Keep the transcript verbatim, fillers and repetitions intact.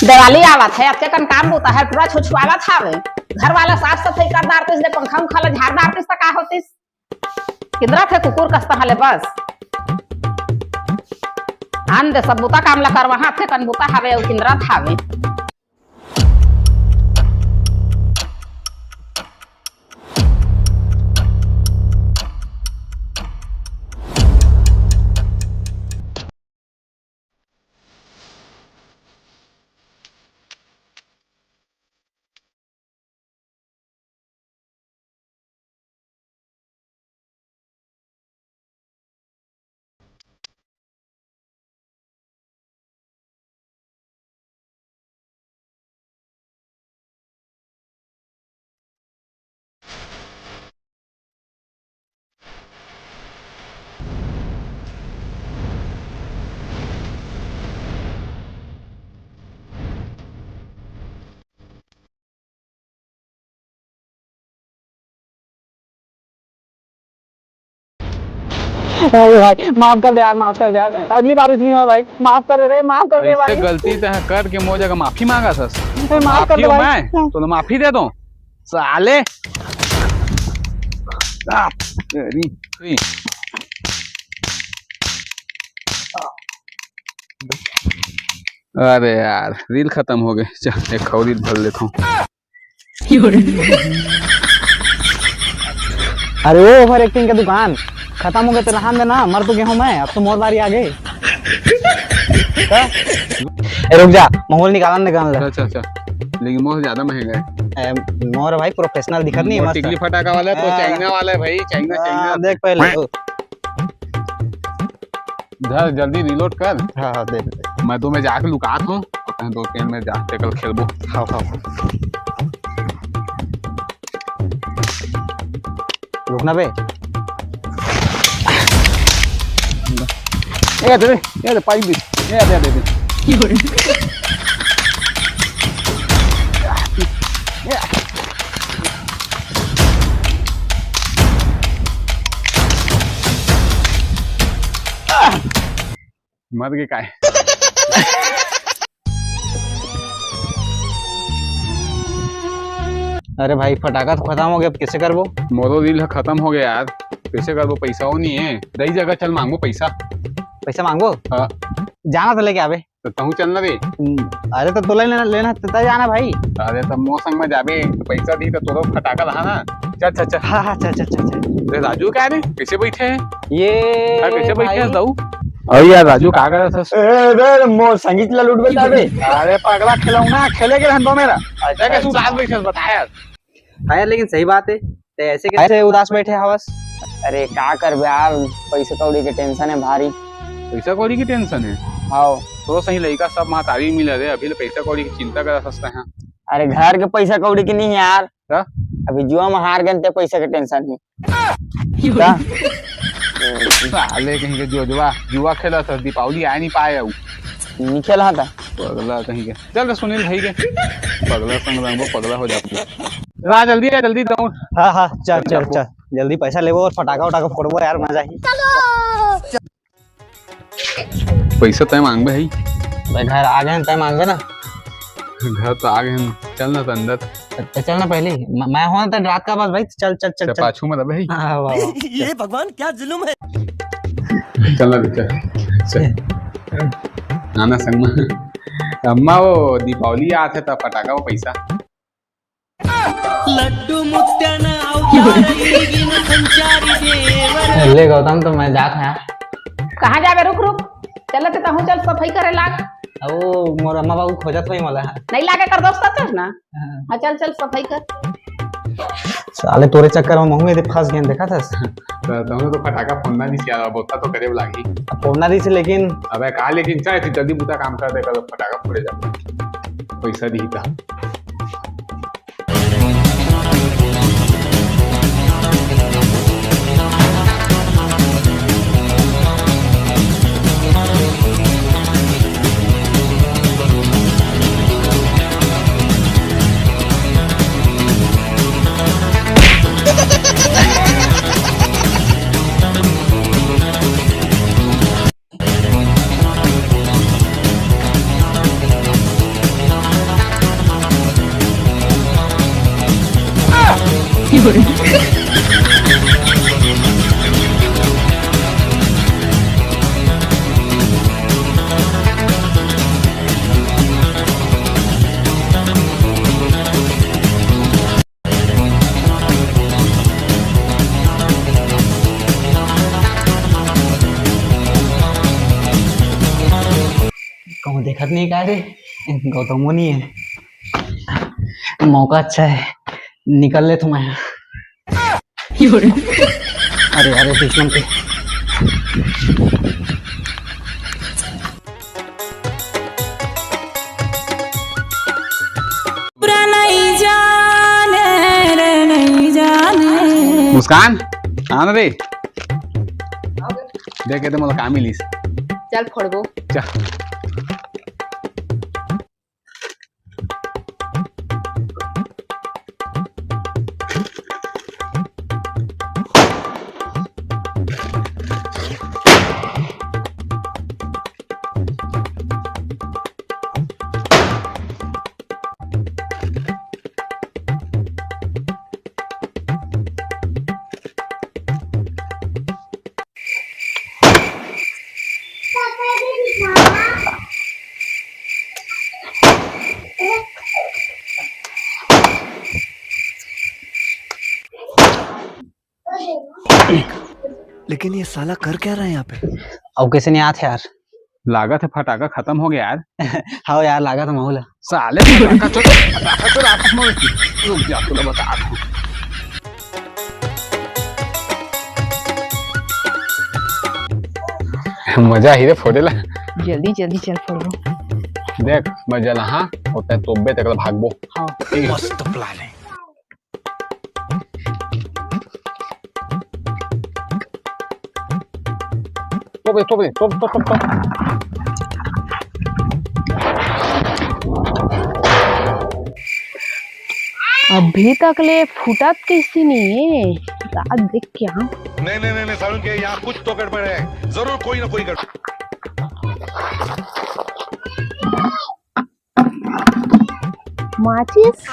दिवाली आवत हे, अतेकन काम बूता हे, पूरा छुछुआवत हावे। घर वाला साफ सफाई कर डारतिस, ले पंखा उंखा ला झार डारतिस, त का होतिस? किंदरत हे कुकुर कस तहाँ ले बस। आन दे, सब बूता काम ला करवाहा, अतेकन बूता हावे, अउ किंदरत हावे। अरे भाई, माफ कर दे यार, माफ कर दे यार, अगली बार नहीं हो भाई, माफ कर दे रे, माफ कर दे भाई। गलती तैं करके मोर जगह माफी मांगत हस। ए, माफ कर दे भाई। मैं तोला माफी दे दूं साले। आ, तेरी, तेरी। अरे यार, रील खतम हो गे। चल, एक अउ रील भर लेथंव। अरे वो ओवर एक्टिंग के दुकान खतम हो गे, तो रहन देना, मर तो गे हंव मैं, अब तो मोर बारी आ गे। का? ए, रुक जा, माहौल निकालन दे गान ला। अच्छा, अच्छा, लेकिन मोर ज्यादा महंगा हे। ए, मोर भाई प्रोफेशनल दिखत नहीं हे, मोर मस्त टिकली हे। फटाका वाला तो हाँ। चाइना वाला हे भाई, चाइना, हाँ, चाइना। देख पहले तो। धर, जल्दी reload कर। हाँ, हाँ, दे दे, दे। मैं तो में जाके लुकात हंव, तैं दो तीन में जा, तेकर खेलबो। हाँ, हाँ। रुक ना बे। ए दे, ए दे, पाइप दे। ए दे, दे, दे। मर गे काय? अरे भाई, फटाका तो खतम हो गे, अब कइसे करबो? मोरो रील ह खतम हो गे यार, कइसे करबो? पइसा ओ नइ हे, दई जगह चल मांगबो पइसा। पइसा मांगबो? हाँ। जाना तो लेके आबे। त तहूँ चल ना रे। हम्म, अरे त तोला लेना, लेना त तैं जाना भाई। अरे त मोर संग में जाबे, त पइसा दिही त तोरो फटाका लहा ना। चल, चल, चल। हाँ, हाँ, चल, चल, चल, चल। अरे राजू का रे? कइसे बइठे हे? ये हाँ, कइसे बइठे हे भाई। दाऊ? अरे यार राजू, का करत हस? ए, बे, मोर संगीत ला लूट बता बे। अरे पगला, खिलौना खेले के रहन दो मेरा। अच्छा, तैं कइसे उदास बइठे हस, बता यार। हाँ यार, लेकिन सही बात हे, तैं ऐसे कैसे उदास बैठे हवस? अरे का करबे यार, पैसा कौड़ी के tension हे भारी। पैसा कौड़ी के tension हे? हाँ। तो सही लइका सब महतारी मिले रे, अभी ले पैसा कौड़ी के चिंता करत हस तैं। अरे घर के पैसा कौड़ी के नहीं यार। का? अभी जुआ में हार गेन ते पैसा के tension हे। का? साले कहीं के जुआ, जुआ, जुआ खेलत हस, दीपावली आए नहीं पाए अउ। नहीं खेला था। पगला कहीं के। चल रे सुनील भाई के। पगला संग रंगबो, पगला हो जाबो। ला जल्दी आ, जल्दी दौड़। हाँ, हाँ, चल, चल, चल। जल्दी पैसा लेबो अउ फटाका उटाका फोड़बो यार, मजा ही। पैसा तैं मांगबे ही। भाई घर आ गेन, तैं मांगबे ना। घर तो आ गेन, चल ना त अंदर। त चल ना पहले, म-, मैं हूँ ना तेरे रात का बस भाई, चल, चल, चल, चल, चल। पाछू में रहे ही। हाँ, वाह, वाह। ये भगवान क्या जुल्म है। चल ना बेटा, चल। आना संग में। अम्मा, वो दीपावली आत हे त फटाका, वो पैसा। लड्डू मुत्याना अवतारी गिन संचारी देवर। ले गौतम, तो मैं जात हूँ। कहाँ जाबे? रुक, रुक, चल त तहूँ चल, सफाई करे लाग। ओ, मोर अम्मा बाबू खोजत होही मोला। नहीं लागे कर दोस्त तो ना। हाँ। हाँ, चल, चल, सफाई कर। साले तोरे चक्कर में महूँ एदे फंस गेन, देखत हस? त तहूँ तो फटाका फोड़ना नहीं सिया, बोता तो करे लागही। फोड़ना नहीं से, लेकिन अबे का लेकिन, चाहे तू जल्दी बूता काम कर दे, कल फटाका फोड़े जा। पैसा दिही त। कहूँ देखत नहीं का रे, गौतमो नहीं है। मौका अच्छा है, निकल ले तुम्हारा। अरे, अरे, दुश्मन के। पूरा नहीं जाने रे, नहीं जाने। मुस्कान, आ ना रे। देख, ये तो मोला काम मिलिस। चल, फोड़बो। चल। लेकिन ये साला कर क्या रहा है यहाँ पे? अब कैसे नहीं आते यार। लागत है फटाका खत्म हो गया यार। हाँ यार, लागत है माहौल। साले फटाका चोर, फटाका चोर आपस में। रुक जा, तुला बता दूँ। मजा ही रे फोड़ेला। जल्दी जल्दी चल फोड़बो। देख, मैं जला हाँ, होता है तोबे तक भागबो। हाँ। ठीक है। मस्त प्लान है। तोबे, तोबे, तोब, तोब, तोब, तोब। अभी तक ले फूटत किसी नहीं है। रात देख क्या? नहीं, नहीं, नहीं, नहीं, सारुण के यहाँ कुछ तो गड़बड़ है, जरूर कोई ना कोई गड़बड़। माचिस?